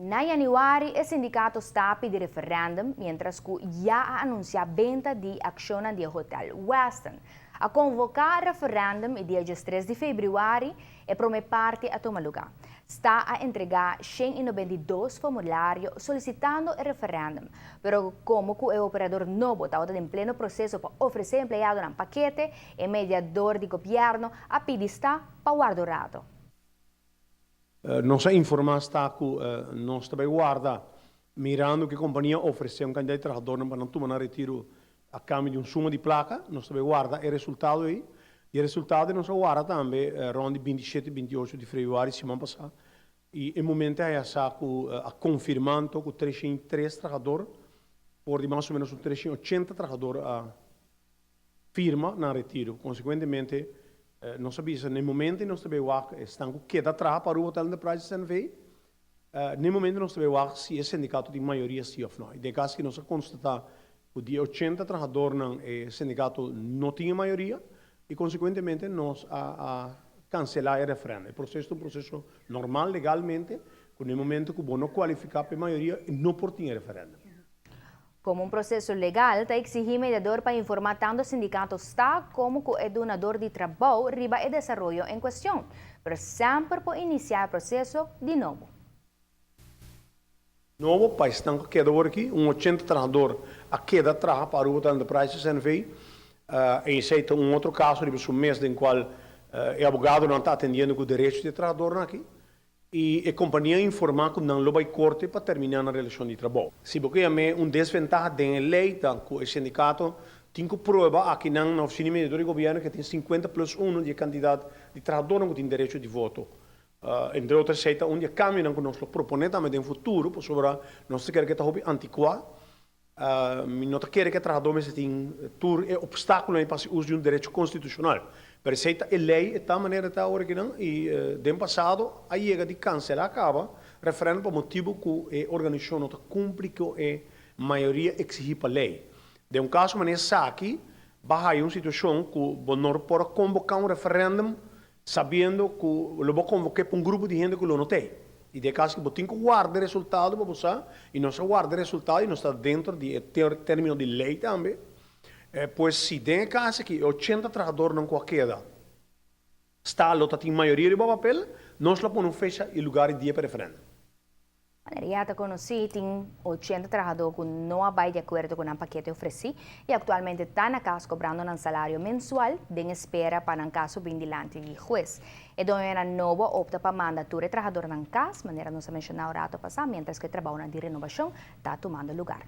Na januari e sindicato sta pidi referendum, mientras cu ya a anuncia benta di accionnan di Hotel Westin. A convoca referendum y dia 3 di februari e prome parti a tuma luga. Sta a entrega 192 formulario solicitando e referendum, pero como cu e operador nobo tabata den pleno proceso pa ofrece empleado un pakete, e mediador di gobierno a pidi sta pa warda rato. Nos a informa sta cu nos ta bay warda mirando cu e compania a ofrece un cantidad di trahadornan pa nan tuma nan retiro a cambio di un suma di placa. Nos ta bay warda e resultado ey. Y e resultado nos a warda tambe rond di 27, 28 di februari siman pasa. Y e momento ey a sa cu a confirma anto cu 303 trahador for di mas o menos un 380 trahador a firma nan retiro. Consecuentemente, nos a bisa na momento nos ta bay wak esnan cu keda traha pa Aruba Hotel Enterprises NV. Na momento nos ta bay wak si e sindicato tin mayoria si of no. Y den caso cu nos a constata cu di 80 trahadornan e sindicato no tin mayoria y consecuentemente nos a cancela e referendum. E proceso ta un proceso normal legalmente, cu na momento cu bo no cualifica pa mayoria, no por tin referendum. Como un proceso legal, ta exigi mediador pa informa tanto sindicato sta como cu e dunador di trabou riba e desaroyo en cuestion, pero semper por inicia e proceso di nobo. Nobo pa esnan cu keda awor aki, un 80 trahador a keda traha pa Aruba Hotel Enterprises NV. Y esey ta un otro caso di su mes den cual e abogadonan ta atendiendo cu derecho di trahador aki. Y e compania a informa cu nan lo bay corte pa termina e relacion di trabou. Si bo yama un desventaha den e ley, ta cu e sindicato tin cu prueba aki na oficina di mediador di gobierno cu tin 50 plus 1 di cantidad di trahador cu tin derecho di voto. Entre otro, esey ta un di e cambio cu nos lo propone tambe den futuro, pasobra nos ta kere cu ta hopi anticua. No ta kere cu e trahador mester tin tur e obstaculo pa uso di un derecho constitucional. Pero esey ta e ley, e ta manera ta awor aki nan, y den pasado a yega di cancela caba referendum pa motibo cu e organisacion no ta cumpli cu e mayoria exigi pa ley. Den un caso manera esaki, bay haya un situacion cu bo no por convoca un referendum sabiendo cu lo bo convoca pa un grupo di hende cu lo no t'ey. Y den caso cu bo tin cu warda e resultado pa bo sa, y nos a warda e resultado y nos ta dentro di e termino di ley tambe, pues si den e caso aki e 80 trahadornan cu a keda sta lo ta tin mayoria riba papel, nos lo pone un fecha y lugar y dia pa referendum. Manera ta conoci, tin 80 trahador cu no a bay di acuerdo cu e pakete ofreci y actualmente ta na cas cobrando un salario mensual den espera pa nan caso bin dilanti di hues. E doño nobo a opta pa manda tur e trahador na cas, manera nos a menciona rato pasa, mientras cu e trabou di renovacion ta tumando luga.